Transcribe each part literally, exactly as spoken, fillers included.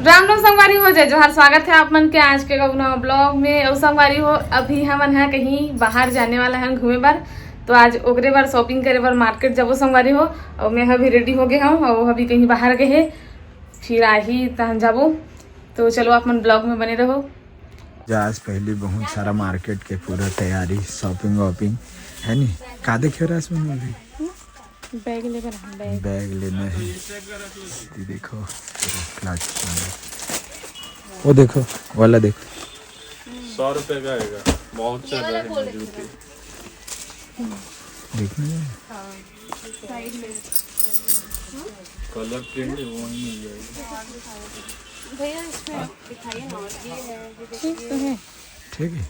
राम राम संगवारी हो, जय जोहार। स्वागत है आप मन के आज के अउ नवा ब्लॉग में। अउ संगवारी हो, अभी हमन ह कहीं बाहर जाने वाला हन घूमे बर, तो आज ओकरे बर शॉपिंग करे बर मार्केट जाबो संगवारी हो। अउ मैं अभी रेडी हो गे हूँ, अउ अभी कहीं बाहर गए हे, फिर आही तहन जाबो। तो चलो आप मन ब्लॉग में बने रहो। जा आज पहले बहुत सारा मार्केट के पूरा तैयारी, शॉपिंग वॉपिंग है नी। का देखे रहा इसमें अभी? बैग ले बर, बैग। बैग लेना है। ये देखो, पूरा प्लास्टिक में। वो देखो, वाला देखो। सौ रुपए का आएगा, बहुत ज्यादा है जूती। देखना है। कलर प्रिंट है, वो नहीं मिल जाएगा। भैया, इसमें दिखाइए ना, ये है, ये देखिए। ठीक तो है। ठीक है।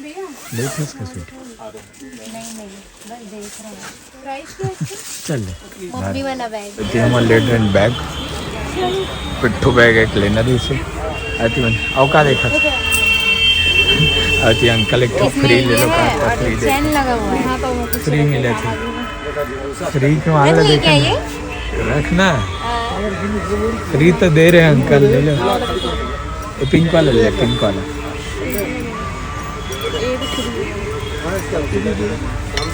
भैया। ले फंस का सूट। नहीं, नहीं, बस देख रहे हैं। प्राइस क्या है इसका? चल ले। मम्मी वाला बैग। ते हमर लेट रहे बैग। पिट्ठू बैग एक लेना रहिसे। अति मन, अउ का देखत? अति अंकल एक ठो फ्री ले लो, का फ्री दे। चेन लगा हुआ है। फ्री मिले थे। फ्री के वाला नहीं, देखा क्या ना। ये? रखना। फ्री तो दे रहे हैं अंकल, ले लो। ये पिंक वाला ले, पिंक वाला।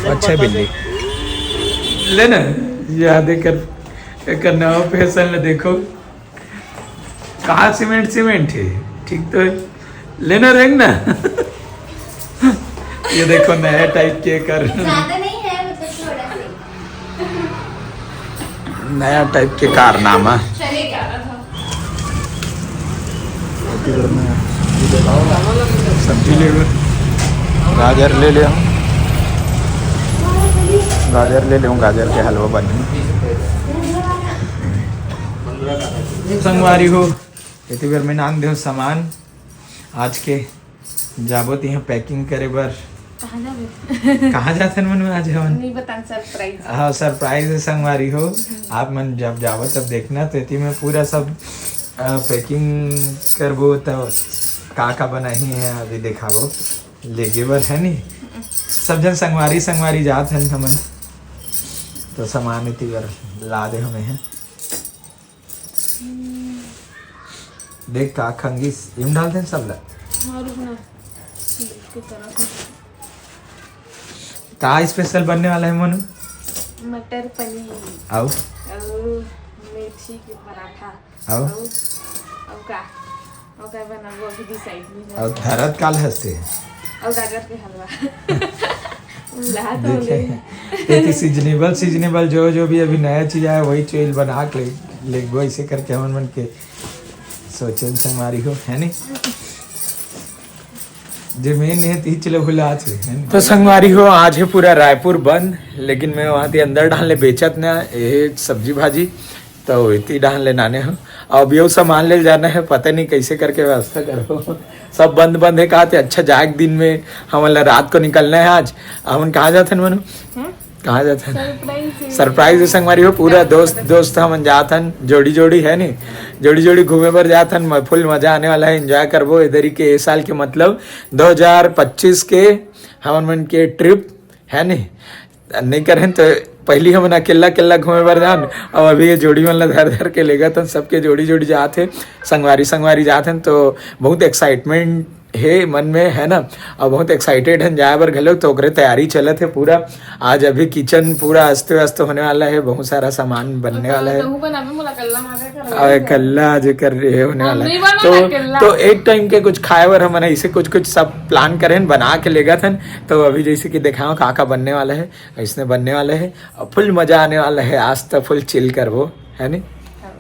अच्छा है बिल्ली। लेना। ये देख कर, एक नवा फैशन ले देखो। कहाँ सीमेंट, सीमेंट है, ठीक तो है। लेना रहेंगे ना। ये देखो नया टाइप के कर। ज्यादा नहीं है, मतलब थोड़ा सा। नया टाइप के कारनामा। चले क्या रहा था? सब्जी ले लो, गाजर ले ले, गाजर ले ले, गाजर के हलवा बनी। संगवारी हो, एती बेर मैं नांग देव सामान आज के। जाबो तिहाँ पैकिंग करे बर। कहाँ जाबे? कहाँ जाथन मन आज हमन? नहीं बता, सरप्राइज। हाँ, सरप्राइज है संगवारी हो। आप मन जब जाबो तब देखना, तो एती में पूरा सब पैकिंग करबो तो का का बनाही है अभी देखाबो। लेगे बर है नी, सब जन संगवारी संगवारी जात हन हमन, तो सामान एती बर ला दे हमें है। देख का खंगिस, इम डाल देन सब ला। हाँ, रुक ना। देख के करा था। का स्पेशल बनने वाला है मनु? मटर पनीर। अउ? अउ मेथी के पराठा। अउ? अउ, अउ का? अउ का बनाबो अभी डिसाइड नहीं है। अउ धरत काल हंसते हैं। अउ गाजर के हलवा। ला तो देखे ले। हैं। क्योंकि सीजनेबल, सीजनेबल जो, जो भी अभी नया चीज आया वही चीज बना के ले, लेगो, ऐसे करके हमन मन के सोचन संगवारी हो, है नी? जे मेन नहीं है, तीच ले भुला छे, है नी? तो संगवारी हो, आज है पूरा रायपुर बंद, लेकिन मैं वहाँ थी अंदर डाल ले बेचत ना, ये सब्जी भाजी, तो इतनी डाल ले नाने हो। अब यो सामान ले जाना है, पता नहीं कैसे करके व्यवस्था करो। सब बंद बंद है, कहा थे, अच्छा जाए दिन में, हमन ला रात को निकलना है आज। हमन कहाँ जाते हैं मनु? हम्म? कहाँ जाते हैं? सरप्राइज है। सरप्राइज है संगवारी हो, पूरा दोस्त, दोस्त हमन जात हन, जोड़ी जोड़ी है नी, जोड़ी जोड़ी घूमे बर जात हन, म-, फुल मजा आने वाला है, एंजॉय करबो इधर ही के ए साल के, मतलब दो हज़ार पच्चीस के हमन मन के ट्रिप है नी, नहीं करें तो पहली हमन अकेला अकेला घूमे बर जान, और अभी ये जोड़ी मन ला धर धर के लेगत हन, सबके जोड़ी जोड़ी जात है, संगवारी संगवारी जात हन, तो बहुत एक्साइटमेंट हे मन में, है ना, और बहुत एक्साइटेड हन जाए बर घलो, तो ओकरे तैयारी चलत है पूरा। आज अभी किचन पूरा अस्त व्यस्त होने वाला है, बहुत सारा सामान बनने वाला है। तहु बनाबे, मोला कल्ला मारे कर अबे कल्ला आज कर रहे होने वाला है। नहीं बनवा तो, अकेला। तो एक टाइम के कुछ खाए बर हमन ऐसे कुछ कुछ सब प्लान करें, बना के लेगत हन। तो अभी जैसे कि देखाओ का का बनने वाला है, ऐसने बनने वाला है, और फुल मजा आने वाला है। आज तो फुल चिल करबो, है नी? हाँ।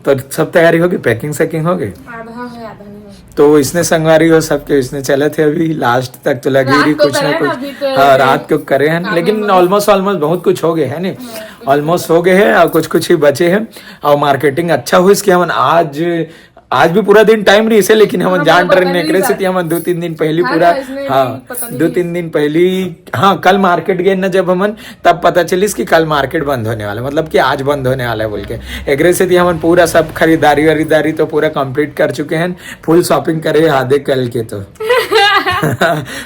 तो सब तैयारी होगी, पैकिंग सैकिंग होगी? आधा है, आधा नहीं है। तो इसने संगवारी हो सबके, इसने चलत है अभी लास्ट तक, तो लगे रही रात को कुछ ना करे कुछ। ना, अभी तो हाँ, ये रात को करे हैं, काम लेकिन में ऑलमोस्ट, ऑलमोस्ट बहुत कुछ हो गए है नी। हाँ, कुछ ऑलमोस्ट हो गए हैं और कुछ कुछ ही बचे हैं। और मार्केटिंग अच्छा हुई इसके, हमन आज, आज भी पूरा दिन टाइम रहिसे, लेकिन हमन हाँ, जान पता डरे नहीं एकरे से था। कि हमन दो तीन दिन पहली हाँ, पूरा, तो इसने हाँ, भी पता नहीं दो किया। तीन दिन पहली, हाँ, कल मार्केट गए ना जब हमन, तब पता चलिस कि कल मार्केट बंद होने वाला है, मतलब कि आज बंद होने वाला है बोल के। एकरे से हमन पूरा सब खरीदारी वरीदारी तो पूरा कंप्लीट कर चुके हैं, फुल शॉपिंग करे आधे कल के तो।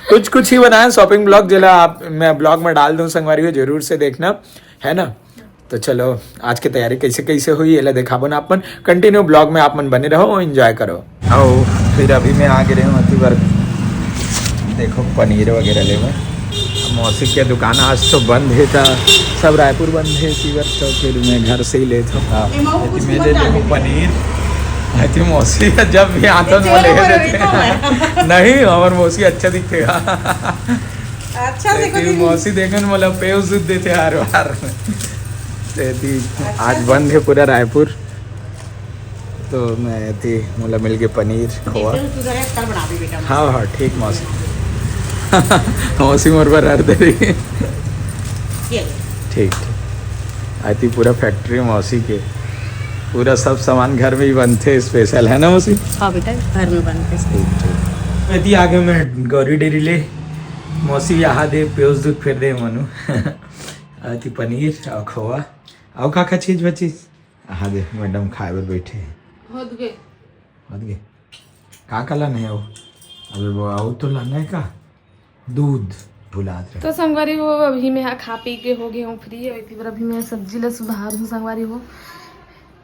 कुछ कुछ ही बनाए शॉपिंग ब्लॉग, जेला आप, मैं ब्लॉग में डाल दूं संगवारी हो, जरूर से देखना, है ना? तो चलो, आज के तैयारी कैसे कैसे हुई, एला देखाबो ना अपन। Continue vlog में आप मन बने रहो, enjoy करो। आओ, फिर अभी मैं आ गए हूँ अति बार। देखो, पनीर वगैरह लेबो। मौसी के दुकान आज तो बंद है था, सब रायपुर बंद है इसी बार, तो फिर मैं घर से ही लेता हूँ। हाँ, ये मऊ कुछ मैं मत ले लेबो डाले। पनीर। अति मौसी जब भी आता हूँ, चेहरा ले पर देते हैं। नहीं, हमार मौसी अच्छा दिखेगा। अच्छा से लेकिन कभी मौसी देखन मोला पेज दूध देते हर बार। ते दी, अच्छा आज से। बंद है पूरा रायपुर, तो मैं दी मोला मिल गए पनीर, खोआ। जैसे तू करे, कल बना दे बेटा। हाँ, हाँ, ठीक मौसी। मौसी मोर बर हर दे रही। ये ले। ठीक, ठीक। आती पूरा factory मौसी के, पूरा सब सामान घर में ही बनते, special है ना मौसी? हाँ बेटा, घर में बनते। ठीक, ठीक। मैं दी आगे मैं गौरी डेरी ले, मौसी यहाँ दे, पेज दूध फेर दे मनु। आती पनीर और खोआ, और का का चीज बची? हाँ दे, मैडम खाए बर बैठे हैं। होत गे। होत गे। का का लाना है वो? अबे वो, वो तो लाना है का? दूध भुलात रहे। तो संगवारी हो, अभी मैं हा खा पी के हो गए हूँ free, और इतनी बार अभी मैं सब्जी ला सुधार हूँ संगवारी हो।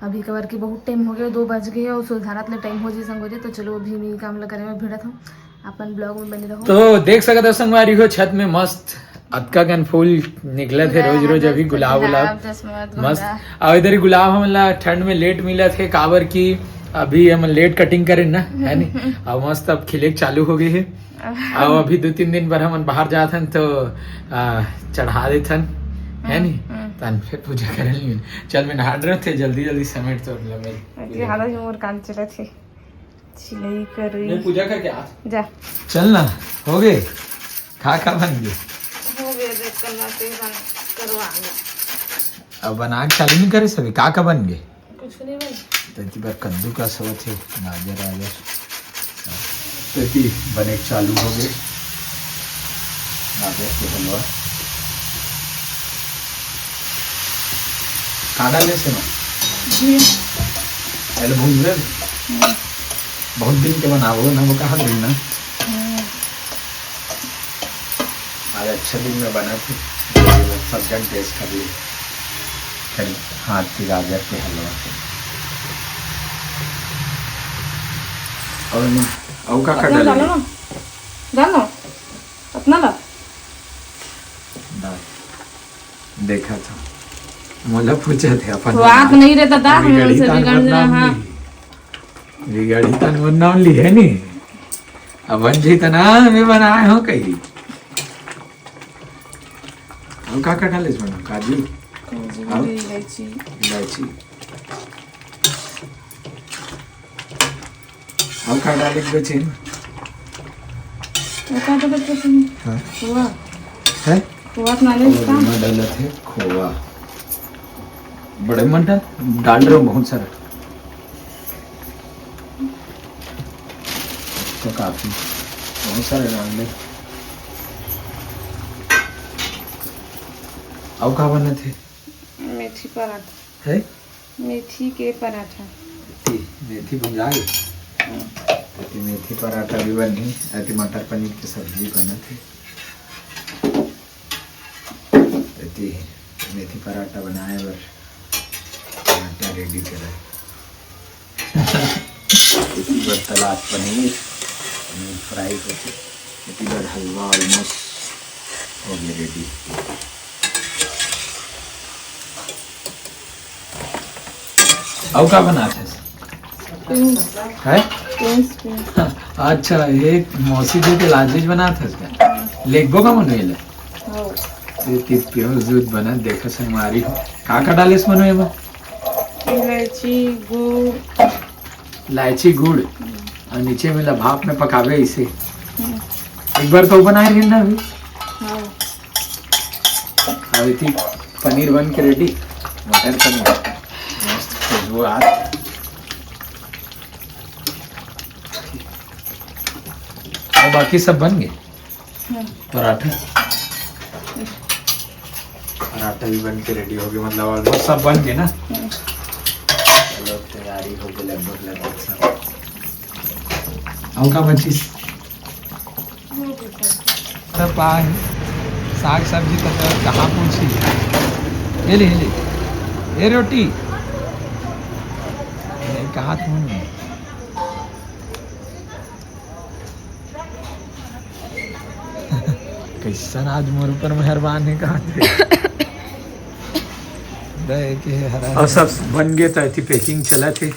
अभी कबर के बहुत time हो गया, दो बज गए और सुधारत ले time हो जी संगवारी। तो चलो, अभी मैं ये काम ला करे में भिड़त हूँ, अपन vlog में बने रहो। तो देख सकत हो संगवारी हो, छत में मस्त अतका कन फूल निकलत हे रोज रोज। अभी गुलाब, गुलाब, जसमत, मस्त। और इधर ही गुलाब हमन ला ठंड में late मिलत हे, काबर कि अभी हमन late cutting करे ना, है नी? अब मस्त अब खिले चालू हो गए हे। अब अभी दो तीन दिन बर हमन बाहर जात हन तो, आ, चढ़ा देथन, है नी? हम्म। तन फिर पूजा करे ली। चल, मैं नहा रहे थे, जल्दी जल्दी समेट तो लगे। अति हालत मोर काम चलत हे। सिलाई करी। मैं पूजा करके आ। जा। चल ना, हो गए। का का बन गए? हो गए, देख करना तो बन, करवा लो। अब बना के चालू नहीं करे सभी, का का बन गए? कुछ नहीं बन। तो इतनी बार कद्दू का सोच है, गाजर वाजर। तो इतनी बने के चालू हो गए। गाजर के हलवा। का डाले से ना? घी। पहले भून ले। हम्म। बहुत दिन के बनाबो ना, वो कहा दिन ना। हम्म। आज अच्छा दिन में बना थे, सब जन taste कर ली। फिर हाथ की गाजर के हलवा से। और ना, और का का अतना डाले? डालो ना, डालो, अतना ला। डाल। देखा था, मोला पूछा थे अपन बात बना। नहीं रहता था, हम बिगड़ी से तान बिगड़ बदनाम जाना। नहीं। बिगड़ी तान बदनाम ली है नी। अब बन जी तना मैं बनाए हो कही। हम का का डाले इसमें? काजू? काजू, हाँ। इलायची। इलायची। हम का डाले के बचे ना? बता दो बच्चों से। हाँ। हुआ। है? खोवा अपना ले और इसका। मैं डाला थे खोवा। बड़े मन डाल, डाल रहे हो बहुत सारा। तो काफी, बहुत सारा डाल ले। अब का बना थे? मेथी पराठा। है? मेथी के पराठा। मेथी, मेथी भुंजा गई। हाँ। अति मेथी पराठा भी बनी, अति मटर पनीर की सब्जी बना थे। एती मेथी पराठा बनाए बर आटा ready करे। एती बर तलात पनीर, पनीर fry होके, एती बर हलवा almost हो गया ready। अउ का बनात हस? Beans। हैं? Beans, beans। अच्छा, ये मौसी जी के लाजीज बनात हस का? लेगबो का मनु एला? हाँ। ये कि प्योज दूध बना, देखा संगवारी हो। का का डालेस मनु एमा? इलायची, गुड़। इलायची, गुड़। हम्म। और नीचे में ला भाप में पकावे इसे। हम्म। एक बार तो बनाए रहे ना अभी। हाँ। अब इतनी पनीर बन के ready, मटर पनीर, मस्त खुशबू आ। और बाकी सब बन गए। हम्म। पराठा, पराठा भी बन के ready हो गए, मतलब almost सब बन गए ना। हम्म। चलो, तैयारी हो गई लगभग, लगभग सब। और का बची? सब पाए हैं। साग सब्जी तो कहाँ पूछी? ये ले, ये ले। ये रोटी। ये कहा तुम? कैसन आज मोर ऊपर मेहरबान है, कहा थे? दे के हरा और सब बन गए तो ऐसी पैकिंग चला थे।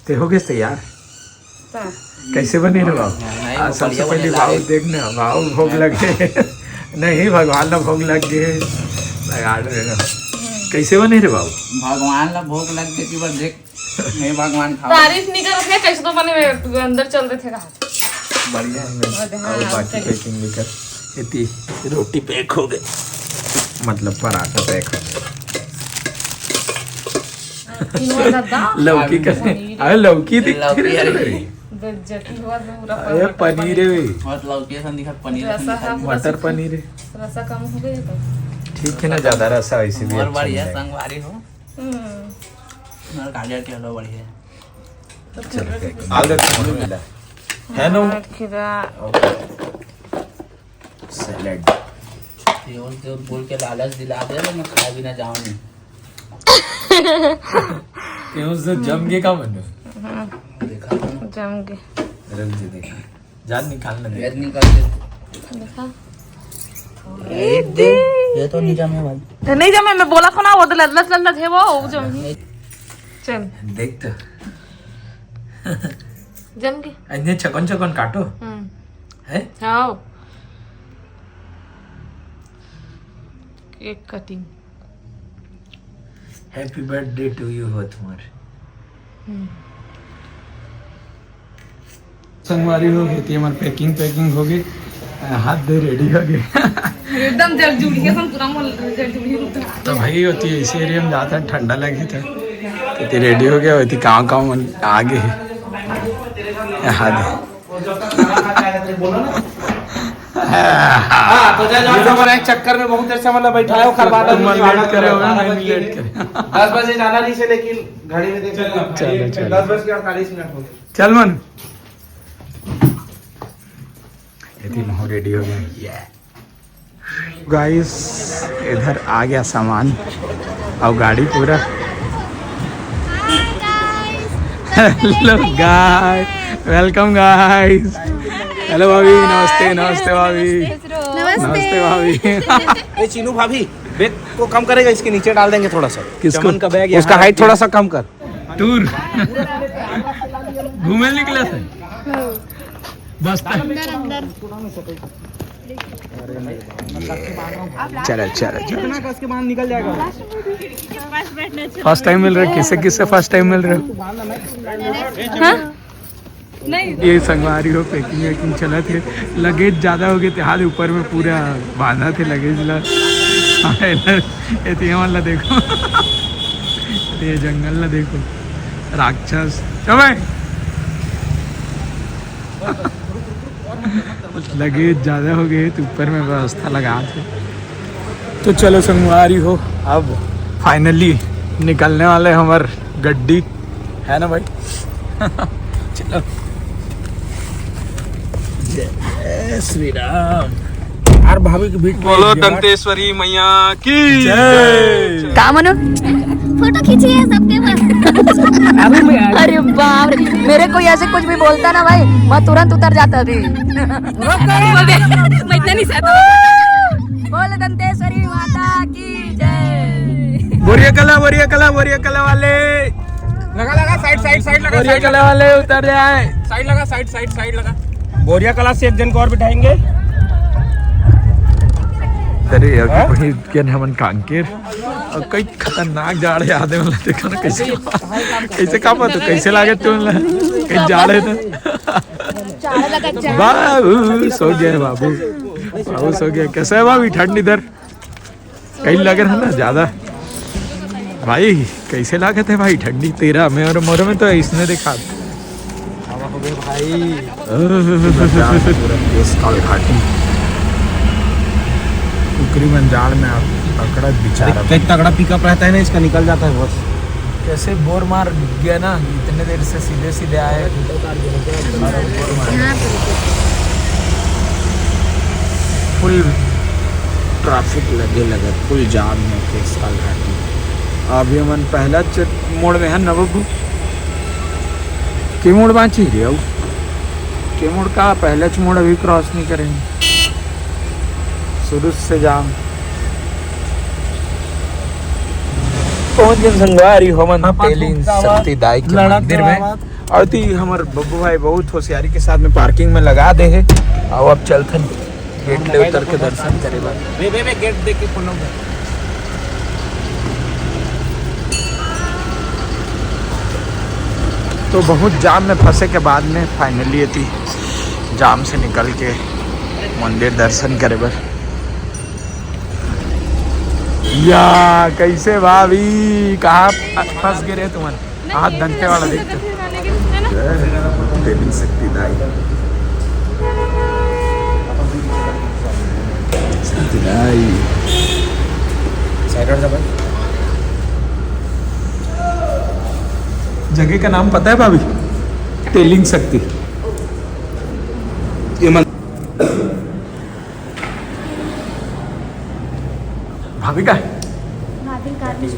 ते हो गए तैयार? हाँ। कैसे बने रे बाबू? नहीं, आज वो सबसे बढ़िया पहले बने बाबू लागे। देखना, बाबू भोग लग गए। नहीं, भगवान ला भोग लग गए। लगा दे ना। कैसे बने रे बाबू? भगवान ला भोग लग गए कि बस देख, नहीं भगवान खाओ। तारीफ नहीं करत है, कैसे तो बने हुए, अंदर चल रहे थे कहा। बढ़िया है। और हाँ, और बाकी चलिए। पैकिंग भी कर। इतनी रोटी पैक हो गई, मतलब पराठा पैक हो गया। तीनों का दादा। लौकी का, पनीर। अरे लौकी दिख लौकी रही अरे। है। बेइज्जती हुआ तो पूरा अरे पनीर पनीर है। बहुत लौकी ऐसा दिखा, पनीर ऐसा ऐसा दिखा। हम मटर पनीर है। रसा कम हो गया तो। ठीक है ना, ज्यादा रसा वैसे भी और अच्छा बढ़िया नहीं लगेगा। संगवारी हो। हम्म। और गाजर के हलवा बढ़िया है। तो चलो, फेवरेट फेंक दो। आलू के हलवा मिला। है ना? हाँ, खीरा। सैलेड। ये उस जो बोल के लालच दिला दे, तो मैं खाए बिना जाऊँ नहीं। ये उस जो जम के का बन रहा है? देखा था ना। जम के। रुक जी, देखा। जान निकालने दे। ये निकाल दे। देखा। ये दे। ये तो नहीं जमे भाई। तो नहीं जमे, मैं बोला था ना, वो तो लदलस लदलस है वो, वो जम। नहीं। चल। देख तो। जम के। इतने चकन चकन काटो। हम्म। है? हाँ। Cake cutting. Happy birthday to you हो तुम्हारे। हम्म। संगवारी हो गई थी हमारी पैकिंग, पैकिंग हो गई, हाथ दे रेडी हो गए। एकदम जल जुड़ी है, हम पूरा मोहल्ला जल जुड़ी होता है। तो भाई होती है इसी एरिया में जाता है, ठंडा लगी था, तो रेडी हो गया होती, कहाँ कहाँ मन आ गए। हाथ दे। हाँ, तो जय जवान, सब एक चक्कर में बहुत देर से मतलब बैठा है, वो खरबाटा तुम भी लेट करे हो, बारह नहीं बज गए। लेट करे। दस बजे जाना नहीं से, लेकिन घड़ी में देख चलो, चलो। दस बज के अड़तालीस मिनट हो गए। चल मन, ये तीन हो रेडी हो गए। ये गाइस, इधर आ गया सामान और गाड़ी पूरा। Hello guys, welcome guys। Hello भाभी, नमस्ते, नमस्ते भाभी। नमस्ते। नमस्ते भाभी। ए चीनू भाभी, बैग को कम करेगा, इसके नीचे डाल देंगे थोड़ा सा। किसको? चमन का बैग उसका यहाँ हाइट रख थोड़ा सा कम कर। टूर घूमे निकला था। बस अंदर, अंदर। चलो, चलो, चलो। फर्स्ट टाइम मिल रहा है, किससे, किससे फर्स्ट टाइम मिल रहा है? हाँ? नहीं। ये संगवारी हो, पैकिंग वैकिंग चलत हे। लगेज ज्यादा हो गए थे, हाल ऊपर में पूरा बांधा थे लगेज ला। हाँ, ये तो ये वाला देखो। ये जंगल ला देखो, राक्षस। चल भाई। लगेज ज्यादा हो गए तो ऊपर में व्यवस्था लगा थे। तो चलो संगवारी हो, अब फाइनली निकलने वाले हमार गड्डी, है ना भाई? चलो, जय श्री राम। यार भाभी के बीच में बोलो एक जगह दंतेश्वरी मैया की जय। जय। का मनो? फोटो खींचिए सबके बस। अरे बाप रे, मेरे कोई ऐसे कुछ भी बोलता ना भाई, मैं तुरंत उतर जाता अभी। मैं इतना नहीं सहता। बोल दंतेश्वरी माता की जय। बोरिया कला, बोरिया कला, बोरिया कला वाले। लगा, लगा, साइड, साइड, साइड लगा, बोरिया साइड कला लगा। वाले उतर जाए। साइड लगा, साइड, साइड, साइड लगा। बोरिया कला से एक जन को और बिठाएंगे। अरे, अभी हाँ? वही क्या नाम है, कांकेर। और कई खतरनाक जाड़ है, आदमी वाला देखो ना, कैसे, कैसे का पता, कैसे लागे तुम ला? कई जाड़ है तो। बाबू सो गया है, बाबू, बाबू सो गया। कैसा है बाबू ठंड इधर? कहीं लग रहा ना ज्यादा। भाई, कैसे लागत है भाई ठंडी? तेरा में और मोरे में तो इसने देखा। हवा हो गए भाई। ओह। पूरा देश काल घाटी। कुकरी मंजाल में आप पकड़ा बेचारा। कई तगड़ा पिकअप रहता है ना, इसका निकल जाता है बस। कैसे बोर मार गया ना, इतने देर से सीधे सीधे आए। यहाँ पे रुको। फुल ट्रैफिक लगे लगत, फुल जाम हे केसकाल घाटी। अभी हमन पहला च-, मोड़ में हन ना बब्बू? के मोड़ बांची रे अउ? के मोड़ का? पहला च मोड़ अभी क्रॉस नहीं करे हन। शुरू से जाम। पहुंच गए संगवारी हमन तेलिंग शक्ति दाई के मंदिर में। और ती हमर बब्बू भाई बहुत होशियारी के साथ में पार्किंग में लगा दे हे। अउ अब चलथन गेट ले उतर के दर्शन करे बर। वे, वे, वे, गेट देख के खोलो घर। तो बहुत जाम में फंसे के बाद में फाइनली एती जाम से निकल के मंदिर दर्शन करे बर। या कैसे भाभी, कहाँ फंस गए रहे तुमन? हाथ दंते वाला देख के। जय हो, देवी शक्ति दाई। शक्ति दाई। साइड हट जा भाई। जगह का नाम पता है भाभी? तेलिंग शक्ति। ये मन- भाभी का है? भाभी का है।